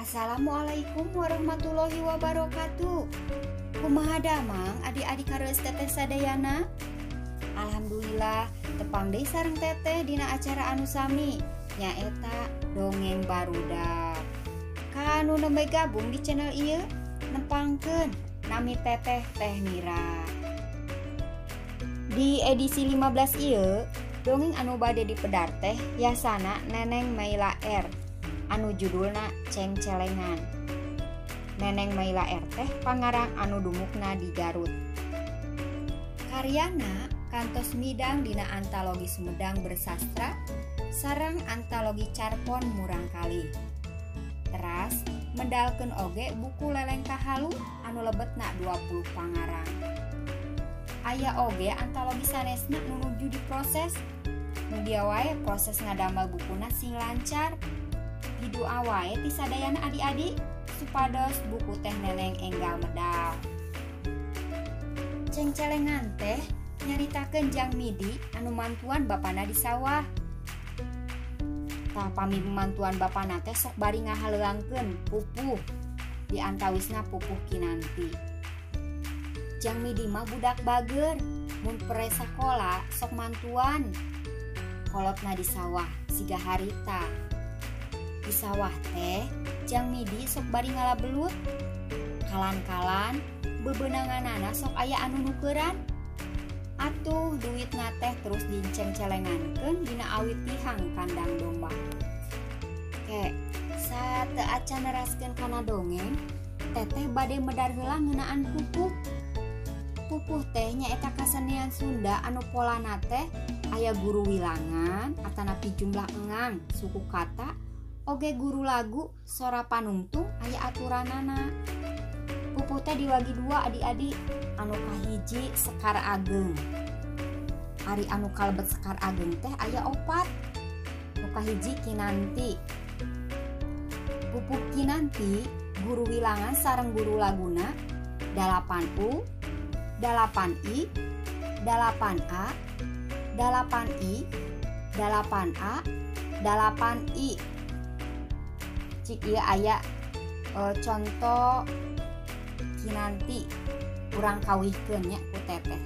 Assalamualaikum warahmatullahi wabarakatuh. Kumaha damang adik-adik kareus teteh sadayana? Alhamdulillah tepang deui sareng teteh dina acara anu sami nyaeta Dongeng Barudak. Kanu nembe gabung di channel ieu nempangkeun nami teteh Teh Mira. Di edisi 15 ieu dongeng anu bade dipedar teh yasana Neneng Maila R anu judulna Cengcelengan. Neneng Maila R teh pangarang anu dumukna di Garut. Karyana kantos midang dina antalogi Sumedang Bersastra sareng antalogi Carpon Murangkali. Teras mendalkeun oge buku Lelengka Halu anu lebetna 20 pangarang. Aya oge antalogi sanesna nu nuju diproses. Mugia wae proses ngadamel bukuna sing lancar. Didoa wae ti sadayana adik-adik supados buku teh Neneng enggal medal. Cengcelengan teh nyaritakeun Jang Midi anu mantuan bapana di sawah. Tah pami mantuan bapana teh sok bari ngahaleuangkeun pupuh di antawisna pupuh kinanti. Jang Midi mah budak bager, mun pere sakola sok mantuan. Kolotna di sawah siga harita. Di sawah teh Jang Midi sok bari ngala belut. Kalan-kalan bebenanganana sok aya anu nukeran. Atuh duitna teh terus diceungcelengankeun dina awit tihang kandang domba. Ke, sateu acan neraskeun kana dongeng, teteh bade medar heula ngeunaan pupuh. Pupuh teh nyaeta kasenian Sunda anu polana teh aya guru wilangan atanapi jumlah engang suku kata oge guru lagu sora panungtung aya aturanana. Pupuh teh diwagi dua adik-adik, anu kahiji Sekar Ageng. Ari anu kalebet Sekar Ageng teh aya opat. Nu kahiji Kinanti. Pupuh Kinanti guru wilangan sareng guru laguna 8U, 8I, 8A, 8I, 8A, 8I. Cik ieu aya contoh Kinanti kurang kawihkeun nya ku teteh.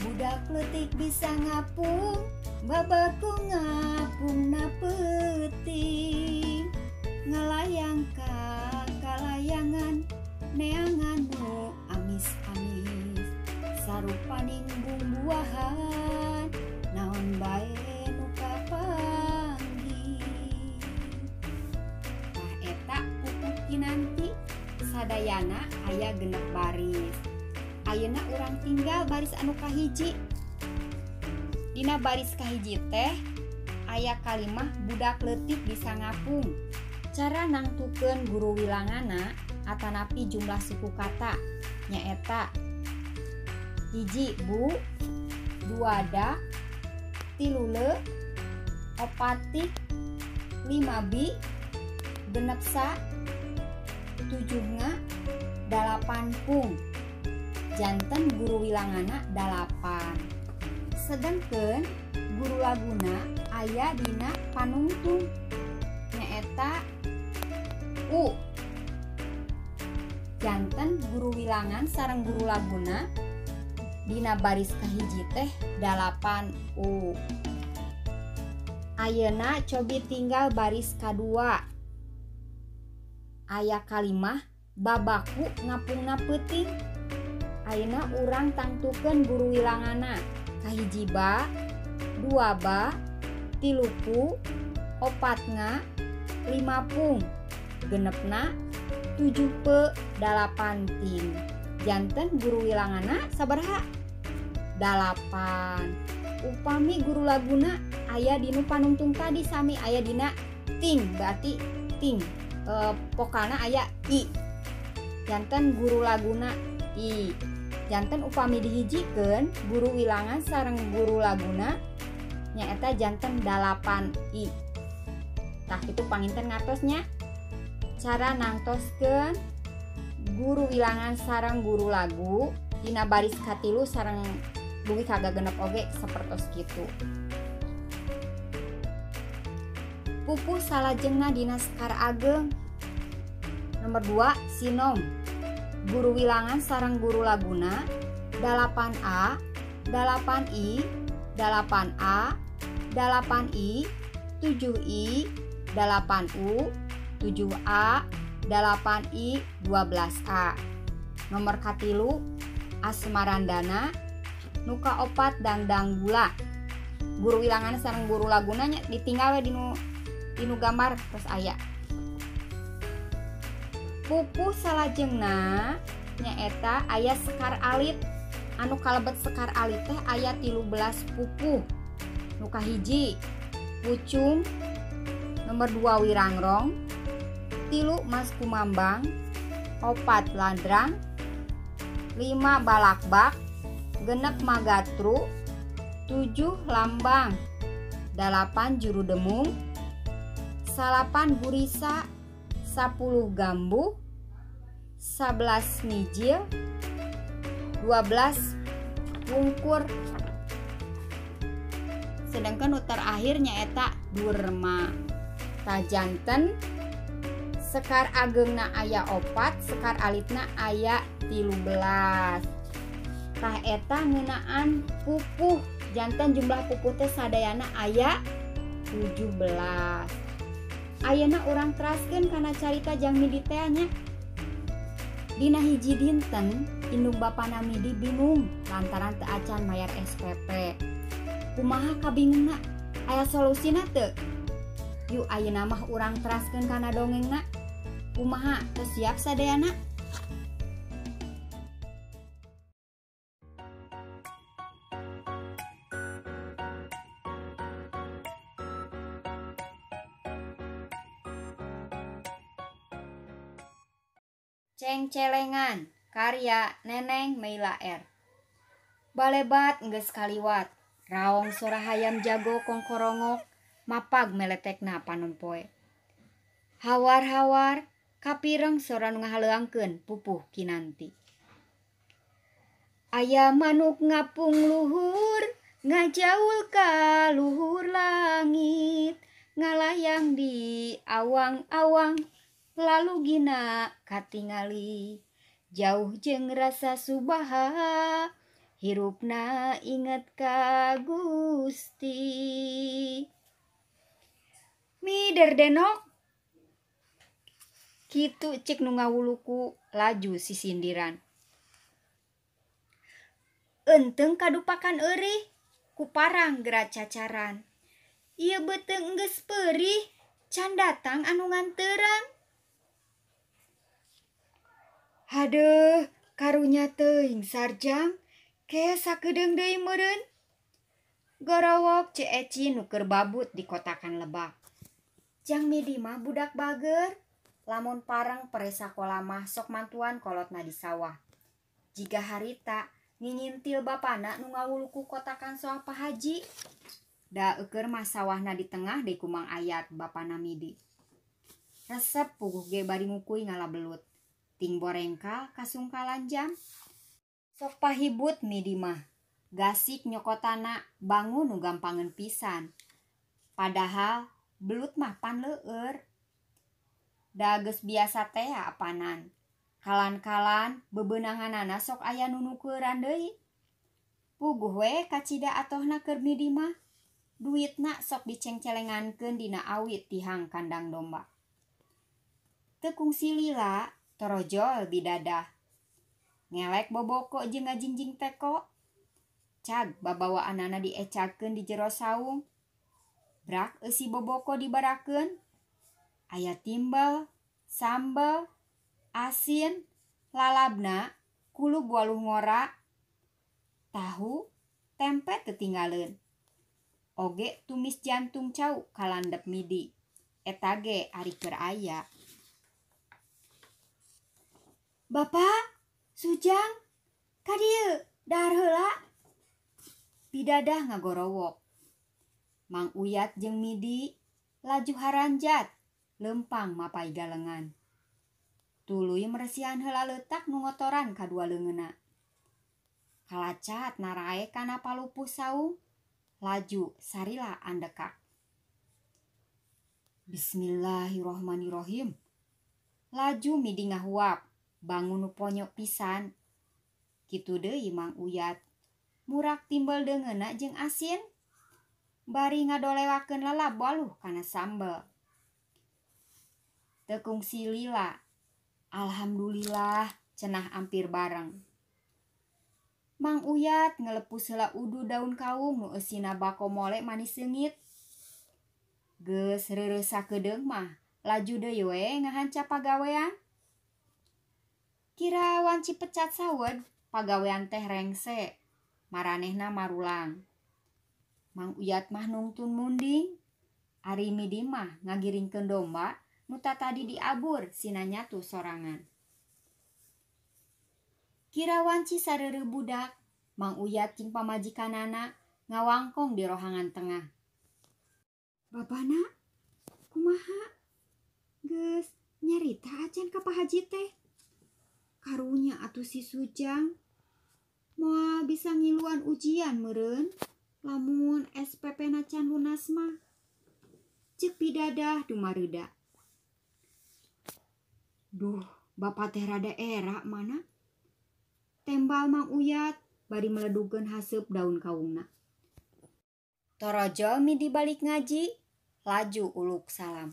Budak leutik bisa ngapung, babaku ngapung na peuting. Ngalayang ka kalayangan neangan nu amis-amis. Sarupaning bumbuahan naon bae nu kapanggih. Tah eta pupuh Kinanti sadayana aya genep baris. Ayeuna urang tinggal baris anu kahiji. Dina baris kahiji teh aya kalimah budak leutik bisa ngapung. Cara nangtukeun guru wilanganna atanapi jumlah suku kata nyaeta 1 bu, 2 da, 3 le, 4 tik, 5 bi, 6 sa, 7 nga, 8 pung. Janten guru wilangana 8. Sedengkeun guru laguna aya dina panungtung nyaeta U. Janten guru wilangan sareng guru laguna dina baris kahiji teh 8 U. Ayeuna cobi tinggal baris kadua. Aya kalimah babaku ngapungna peuting. Ayeuna urang tangtukeun guru wilangana. Kahiji ba, 2 ba, 3 pu, 4 nga, 5 pung. Genepna 7 pe, 8 ting. Janten guru wilangana sabaraha? 8. Upami guru laguna aya dinu panungtung tadi sami aya dina ting, berarti ting. Pokalna aya i. Janten guru laguna i. Janten upami dihijikeun guru wilangan sareng guru laguna nyaeta janten 8 i. Tah kitu panginten ngartosnya. Cara nangtoskeun guru wilangan sareng guru lagu dina baris katilu sareng dugi ka genep oge sapertos kitu. Pupuh salajengna dina Sekar Ageng Nomor 2 sinom. Guru wilangan sareng guru laguna 8A, 8I, 8A, 8I, 7I, 8U, 7A, 8I, 12A. Nomor katilu asmarandana, nu kaopat dangdang gula. Guru wilangan sareng guru laguna nya ditinggal we dinu gambar terus aya. Pupuh salajengna nyaeta aya sekar alit. Anu kalebet sekar alit teh aya 13 pupuh. Nu kahiji pucung, nomor 2 wirangrong, 3 mas kumambang, 4 ladrang, 5 balakbak, 6 magatru, 7 lambang, 8 juru demung, 9 gurisa, 10 gambuh, 11 mijil, 12 wungkur. Sedangkan nu terakhir nyaeta durma. Tajanten sekar agengna aya 4, sekar alitna aya 13. Tah eta ngeunaan pupuh. Janten jumlah pupuh teh sadayana aya 17. Ayeuna urang teraskeun kana carita jang midi teh nya. Dina hiji dinten indung bapana Midi bingung lantaran teu acan mayar SPP. Kumaha kabingungna? Aya solusina teu? Yuk ayeuna mah urang teraskeun kana dongengna. Kumaha teu siap sadayana? Cengcelengan karya Neneng Meila R. Balebat geus kaliwat, raong sora hayam jago kongkorongok, mapag meletekna panon poe. Hawar-hawar kapireng sora nu ngahaleuangkeun pupuh kinanti. Aya manuk ngapung luhur, ngajaul ka luhur langit, ngalayang di awang-awang, lalu gina katingali. Jauh jeung rasa subaha, hirupna inget ka Gusti. Mider denok, kitu cek nu ngawuluku laju sisindiran. Enteng kadupakan eurih, kuparang geura cacaran. Ieu beuteung geus peurih, can datang anu nganteran. Hadeuh, karunya teuing sarjang, ke sakedeung deui meureun. Gorowok Ceu Eci nu keur babut di kotakan lebak. Jang Midi mah budak bager, lamun pareng pere sakola mah sok mantuan kolotna di sawah. Jiga harita ngingintil bapana nu ngawuluku kotakan soah Pak Haji. Da eueur mah sawahna di tengah deui ku Mang Ayat bapana Midi. Resep puguh ge bari ngukui ngalabelut. Ting borengka kasungkalan jam. Sok pahibut Midi mah. Gasik nyokotana bangun nu gampangeun pisan. Padahal belut mah pan leueur. Da geus biasa teh apanan. Kalan-kalan bebeunanganana sok aya nu nukeuran deui. Puguh we kacida atohna keur Midi mah. Duitna sok dicengcelengankeun dina awit tihang kandang domba. Teu kungsi lila torojol bidadah. Ngelek boboko jeung ngajingjing teko. Cag babawaanana diecakeun di jero saung. Brak eusi boboko dibarakeun. Aya timbel, sambel, asin, lalabna, kulub waluh ngora, tahu, tempe tetinggaleun. Oge tumis jantung cau kalandep Midi. Eta ge ari keur aya. Bapak, Sujang, ka dieu dahar heula. Bidadah ngagorowok. Mang Uyat jeung Midi laju haranjat lempang mapai galengan. Tuluy meresihan heula leutak nu ngotoran kadua leungeunna. Kalacat narae kana palupuh saung, laju sarila andekak. Bismillahirrahmanirrahim. Laju Midi ngahuap, bangun nu ponyok pisan. Kitu deui Mang Uyat. Murak timbel deungeunna jeung asin. Bari ngadolewakeun lalab waluh kana sambel. Teu kungsi lila. Alhamdulillah cenah ampir bareng. Mang Uyat ngelepus heula udu daun kawung nu eusina bako mole manis seungit. Geus reureuh sakedeung mah laju deui we ngahanca pagawean. Kira wanci pecat sawed pagawean teh rengse, maranehna marulang. Mang Uyat mah nungtun munding, ari Midi mah ngagiringkeun domba nu tatadi diabur sina nyatu sorangan. Kira wanci sareureuh budak, Mang Uyat jeung pamajikanana ngawangkong di rohangan tengah. Bapana, kumaha? Geus nyarita acan ka Pak Haji teh. Karunya atuh si Sujang moal bisa ngiluan ujian meureun lamun SPP na can lunas mah. Ceuk pidadah dumareuda. Duh, bapak teh rada era mana? Tembal Mang Uyat bari meledugeun haseup daun kawungna. Torojol Midi balik ngaji, laju uluk salam.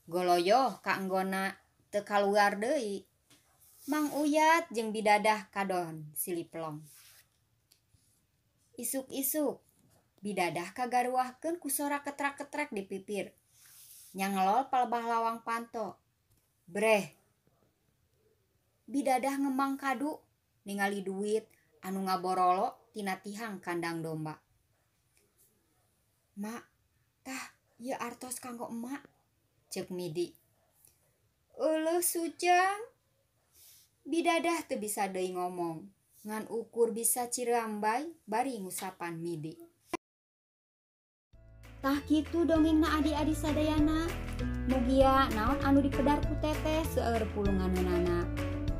Goloyoh ka anggona teu kaluar deui. Mang Uyat jeung bidadah kadon siliplong. Isuk-isuk bidadah kagaruahkeun ku sora ketrak-ketrek di pipir. Nyangelol palebah lawang panto. Breh. Bidadah ngemang kadu ningali duit anu ngaborolo tina tihang kandang domba. Mak, tah ieu artos kanggo emak, ceuk Midi. Euleuh Sujang. Bidadah teu bisa deui ngomong, ngan ukur bisa cirambay bari ngusapan Midi. Tah kitu dongengna adi-adi sadayana. Mugia naon anu dipedar ku teteh seueur pulunganeunana.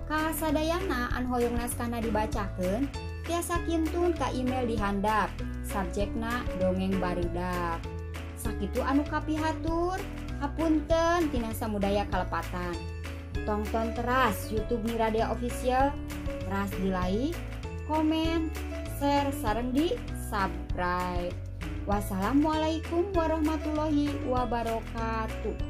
Ka sadayana anu hoyong naskahna dibacakeun, tiasa kintun ka email di handap. Subjekna dongeng barudak. Sakitu anu kapihatur, hapunten tina samudaya kalepatan. Tongton teras YouTube Miradea Official, teras di like, komen, share, sareng di subscribe. Wassalamualaikum warahmatullahi wabarakatuh.